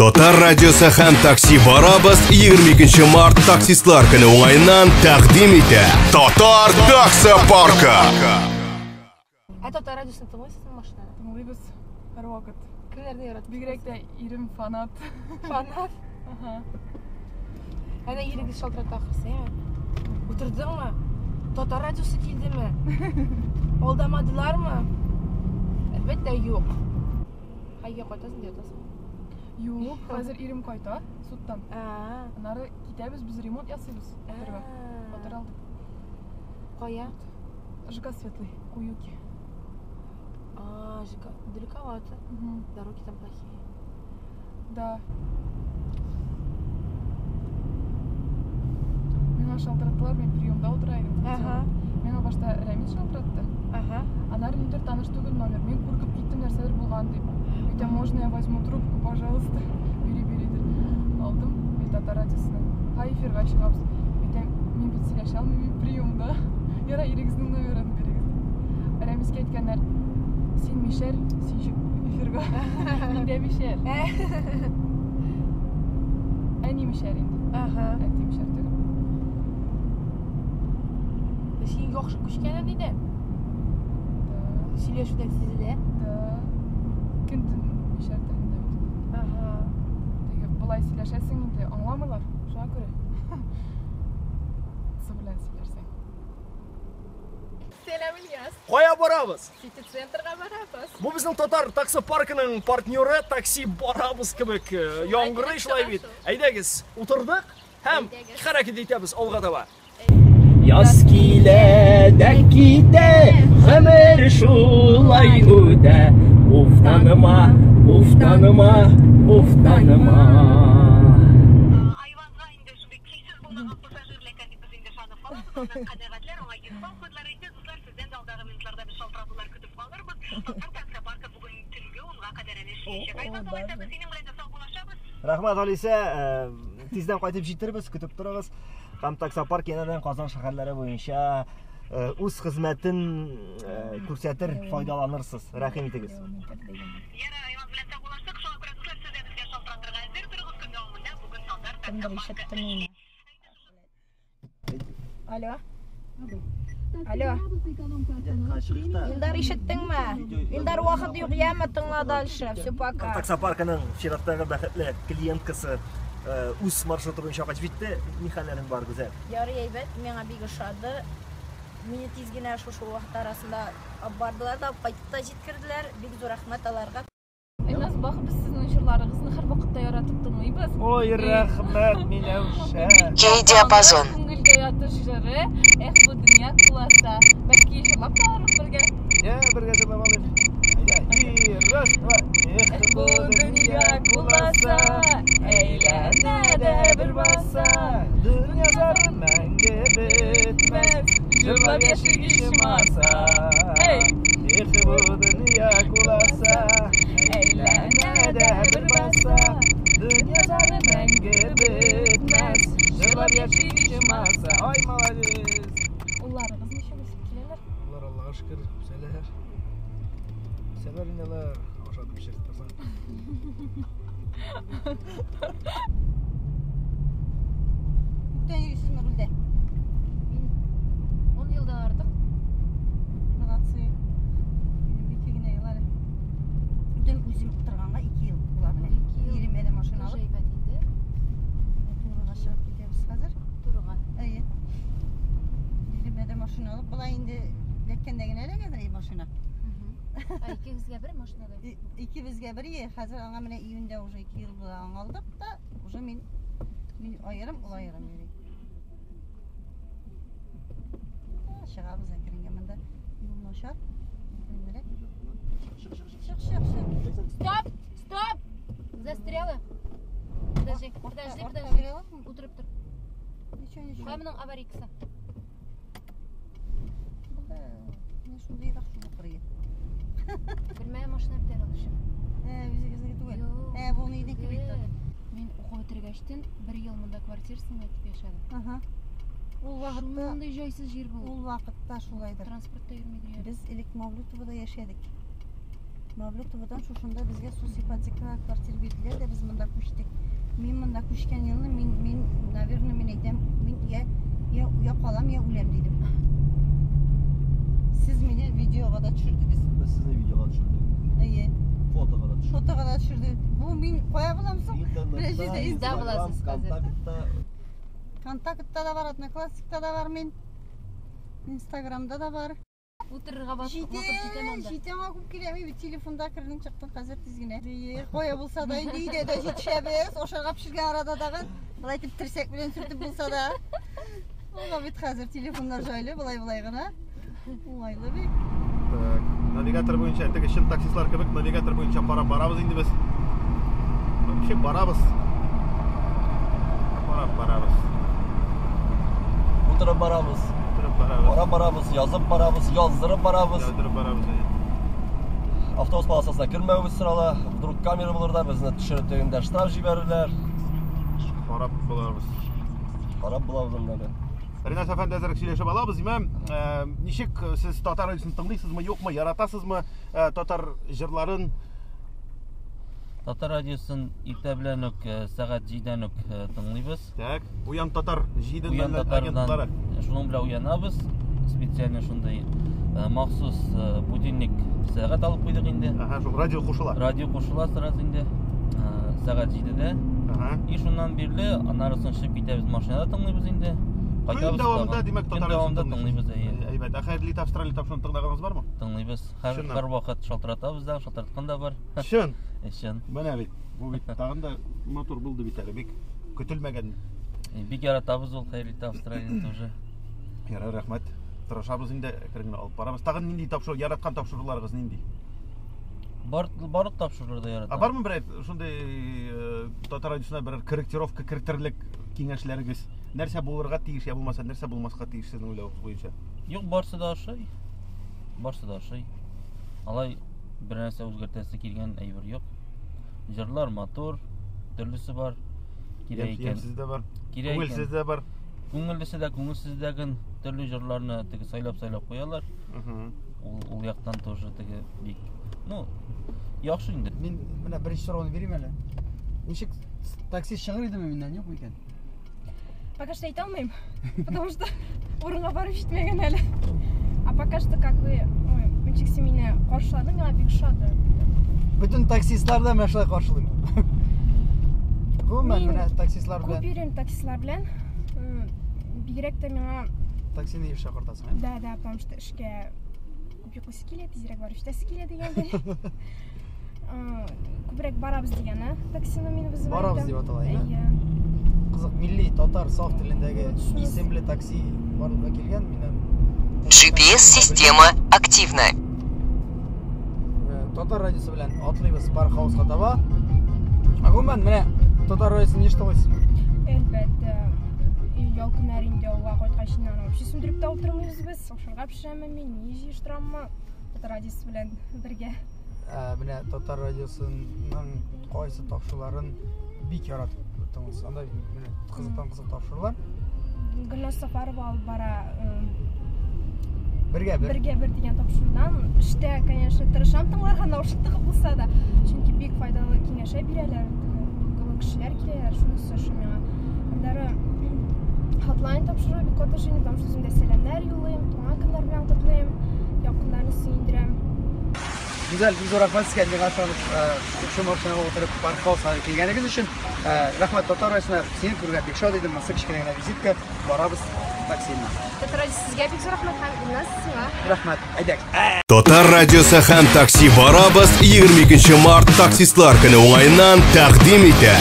Татар радиосы һәм Такси барабыз 22 март таксистлар көне уңаеннан тәкъдим итә. Татар таксопаркы. Ә Татар радиосын тыңлыйсызмы машинада? Тыңлыйбыз һәрвакыт. Кемнәрне яратасыз? Бигрәк тә ирем фанат. Фанат. Ага. Әнә ирегез шалтырата ахрысы, әйме? Утырдыңмы? Татар радиосы килдеме? Алдамадылармы? Әлбәттә, юк. Кайга кайтасың, ятасың. Юк, хәзер ирем кайта судтан. А. Аннары китәбез, без ремонт ясыйбыз. Фатирга. Фатир алдык. Кая? ЖК Светлый, Куюки. А, ЖК далековато. Дороги там плохие. Да. Миңа шалтыраттылар, мин приемда утыра идем. Ага. Миңа башта Рәмис шалтыратты. Ага. Аннары нидер таныш түгел номер. Мин куркып киттем, нәрсәдер булган дип. Әйтәм, можно я возьму трубку, пожалуйста? Бери, бери дип. Алдым. Мин Татар радиосыннан. Кай эфирга чыгабыз? Әйтәм, мин бит сөйләшә алмыйм, мин приемда. Ярай, ирегезнең номерын бирегез. Рәмискә әйткәннәр, син мишәр, син чык эфирга. Мин дә мишәр. Әни мишәр инде. Ага. Әти мишәр түгел. Син яхшы күчкән диде. Да. Сөйләшүдән сизелә. Да. Көн-төн мишәр телендә бит. Ага. Теге болай сөйләшәсең инде, аңламыйлар. Шуңа күрә. Су белән сөйләрсәң. Сәлам, Ильяс. Кая барабыз? Сити-центрга барабыз. Бу безнең татар таксопаркының партнеры такси барабыз кебек яңгырый шулай бит. Әйдәгез, утырдык һәм хәрәкәт итәбез алга таба. Яз килә дә китә, гомер шулай үтә. Уфтаныма, уфтаныма, уфтаныма. Айванга инде шундый көйсез булмаган пассажир эләккән дип без инде ышанып калабыз. Аннан канәгатьләр, аңа 100 балл куйдылар. Инде, дуслар, сездән дә алдагы минутларда без шалтыратулар көтеп калырбыз. Татар таксопаркы бүген төнге 10-га кадәр әле эшләячәк. Айван, алайса без синең белән дә саубуллашабыз. Рәхмәт, Алисә. Тиздән кайтып җитербез, көтеп торыгыз. Һәм таксопарк янәдән Казан шәһәрләре буенча үз хезмәтен күрсәтер, файдаланырсыз. Рәхим итегез. Ярар, Айван белән саубуллаштык. Шуңа күрә, дуслар, сез дә безгә шалтыратырга әзер торыгыз. Көн дәвамында бүген татар таксопаркы эшли. Алло. Алло. Илдар ишеттеңме? Илдар вакыт юк, яме тыңла дальше. Все пока. Таксопаркының чираттагы бәхетле клиенткасы үз маршруты буенча кайтып җитте. Ни хәлләрең бар, Гүзәл? Ярый әйбәт, миңа бик ошады. Мине тиз генә шушы вакыт арасында алып бардылар да, алып кайтып та җиткерделәр. Бик зур рәхмәт аларга. Илназ Бах, без сезнең җырларыгызны һәрвакытта яратып тыңлыйбыз. Ой, рәхмәт, Миләүшә. Кей диапазон. Күңелгә ятыш җыры, эх, бу дөнья куласа. Бәлки җырлап та алырбыз бергә. Я, бергә җырлап алыйк. Әйдә, и, раз, два. Эх, бу дөнья куласа, әйләнә дә бер баса. Дөнья зары мәңге бетмәс, җырлап яшик ичмаса. Эй! Эх, бу дөнья куласа, әйләнә дә бер баса. Дөнья зары мәңге бетмәс, җырлап яшик ичмаса. Ай, молодец! Улларыгыз ничек үсеп киләләр? Улар Аллага шөкер, үсәләр. Үсәләр инде алар, ашатып эчертеп торсаң. Күптән йөрисезме рульдә? Мин 10 елдан артык. Молодцы. Минем ике генә ел әле. Бүтән үзем утырганга 2 ел була менә. Ике ел. Иремә дә машина Тоже алып. әйбәт инде. Турыга чыгып китәбез хәзер. Турыга. Әйе. Иремә дә машина алып, болай инде эләккәндә генә эләгәдер и машина. Ә икегезгә бер машинада? Икебезгә бер, е, хәзер аңа менә июньдә уже 2 ел була аңа алдык та, уже мин аерым, ул аерым йөри. Чыгабыз әкренгә монда. Юл начар. Әкренрәк. Чык, чык, чык. Чык, чык, чык. Стоп! Стоп! Застряла. Подожди, подожди, Артка подожди. бирә аласыңмы? Утырып тор. Ничего, ничего. Кая моның аварийкасы? Булды. Менә шундыйрак шул кырые. Белмәм, машина бит әле ул еще. Үзегезнеке түгел. Юк. Бу нинеке бит. Мин укып бетергәчтен бер ел монда квартира снимать итеп яшәдем. Ага. Ул вакытта Шундый җайсыз җир бу. Ул вакытта шулайдыр. Транспортта йөрми диярлек. Без элек Мавлютовода яшәдек. Мавлютоводан шушында безгә сус ипотекага квартира бирделәр дә без монда күчтек. Күчкән елны мин, мин, наверное, мин әйтәм, мин я, я, я калам, я үләм дидем. Сез мине видеога да төшердегез. Без сезне видеога төшердек. Әйе. Фотога да төшердек. Фотога да төшердек. Бу мин кая булам соң? Интернетта, Сездә буласыз хәзер. Контактта. Контактта да бар, Одноклассикта да бар мин. Инстаграмда да бар. Утырырга вакыт Җитә, җитә монда. җитә аңа күп кирәкми бит телефонда кердең чыктың хәзер тиз генә. Ие, кая булса да инде өйдә дә җитешәбез. Ашарга пешергән арада тагын болай итеп терсәк белән сөртеп булса да. Аңа бит хәзер телефоннар җайлы, болай-болай гына. Уңайлы бик. Так, навигатор буенча, теге чын таксистлар кебек навигатор буенча карап барабыз инде без. Вообще барабыз. Карап барабыз. Утырып барабыз. Утырып барабыз. Карап барабыз, язып барабыз, яздырып барабыз. Яздырып барабыз. Әйе. Автобус полосасына кермәвебез сорала. Вдруг камера булыр да безне төшереп тегендә штраф җибәрерләр. Карап булабыз. Карап булабыз аннары. Ринат әфәнде, әзерәк сөйләшеп алабыз, димәм. Ничек сез татар радиосын тыңлыйсызмы, юкмы, яратасызмы татар җырларын? Татар радиосын иртә белән үк сәгать 7-дән үк тыңлыйбыз. Так, Уян татар 7 Уян агентлары. Шуның белән уянабыз. Специально шундый махсус будильник сәгать алып куйдык инде. Ага, шул радио кушыла. Радио кушыла сразу инде. Сәгать 7-дә. Ага. И шуннан бирле аннары соң чыгып китәбез, машинада тыңлыйбыз инде. Көн дәвамында, димәк, Көн татар дәвамында радиосын тыңлыйбыз, әйе. Әйбәт. Ә Хәерле Австралия тапшыруын тыңлаганыгыз бармы? Тыңлыйбыз. Чыннан. Һәр вакыт шалтыратабыз да, шалтыраткан да бар. Чын. Чын. Менә бит. Бу бит тагын да матур булды бит әле, бик көтелмәгән. Бик яратабыз ул Хәерле Австралияны тоже. Ярар, рәхмәт. Тырышабыз инде, әкрен генә алып барабыз. Тагын нинди тапшыру, яраткан тапшыруларыгыз нинди? Барлык тапшыруларда яратам. Ә бармы берәр шундый татар радиосына берәр корректировка кертерлек киңәшләрегез? Нәрсә булырга тиеш, я булмаса нәрсә булмаска тиеш сезнең уйлавыгыз буенча? Юк, барсы да ошый. Барсы да ошый. Алай бер нәрсә үзгәртәсе килгән әйбер юк. Җырлар матур, төрлесе бар. Кирәк икән. Ямьсез дә бар. Кирәк икән. Күңелсез дә бар. Күңеллесе дә, күңелсез дә гын төрле җырларны теге сайлап-сайлап куялар. Ул яктан тоже теге бик, ну, яхшы инде. Мин менә беренче сорауны бирим әле. Ничек такси чыгыр идеме миннән, юк микән? Пока что әйтә алмыйм, потому что урынга барып җитмәгән әле. А пока что как вы, ой, ничек син мине каршыладың, миңа бик ошады. Бөтен таксистлар да менә шулай каршылый. Гомумән, Мин менә таксистлар Күп белән йөрим таксистлар белән. Бигрәк тә миңа таксины еш чакыртасың, ә? Да, да, потому что эшкә күп йоклыйсы килә, тизрәк барып җитәсе килә дигәндәй. Күбрәк барабыз дигәне таксины мин вызываю. Барабыз дип атала, әйме? Әйе. Кызык, милли татар саф телендәге исемле такси барлыкка килгән, минем GPS-система активна. Татар радиосы белән атлыйбыз Парк Хауска таба. Гомумән, менә татар радиосын ничек тыңлыйсыз? Әлбәттә, ял көннәре инде авылга кайткач инде аны вообще сүндереп тә утырмыйбыз без. Ашарга пешерәме мин, ни җыештыраммы? Татар радиосы белән бергә. Менә татар радиосының кайсы тапшыруларын бик яратып тыңлыйсыз? Анда менә кызыктан кызык тапшырулар. Гөлназ Сафарова алып бара Бергә бер. Бергә бер дигән тапшырудан. Эштә, конечно, тырышам тыңларга, наушник тыгып булса да, чөнки бик файдалы киңәшләр бирәләр, олы кешеләр киләләр, шунысы ошый миңа. Аннары Hotline тапшыруы бик каты ошый, потому что үзем дә сәламнәр юллыйм, туган көннәр белән котлыйм, якыннарны сөендерәм. Гүзәл, бик зур рәхмәт сезгә, миңа ышанып, шушы машинага утырып Парк Хауска килгәнегез өчен. Рәхмәт татар радиосына, сине күргән бик шат идем. Монысы кечкенә генә визитка, барабыз таксиына. Татар радиосы сезгә бик зур рәхмәт һәм Илназ сиңа. Рәхмәт, әйдәк. Татар радиосы һәм такси барабыз 22 март таксистлар көне уңаеннан тәкъдим итә.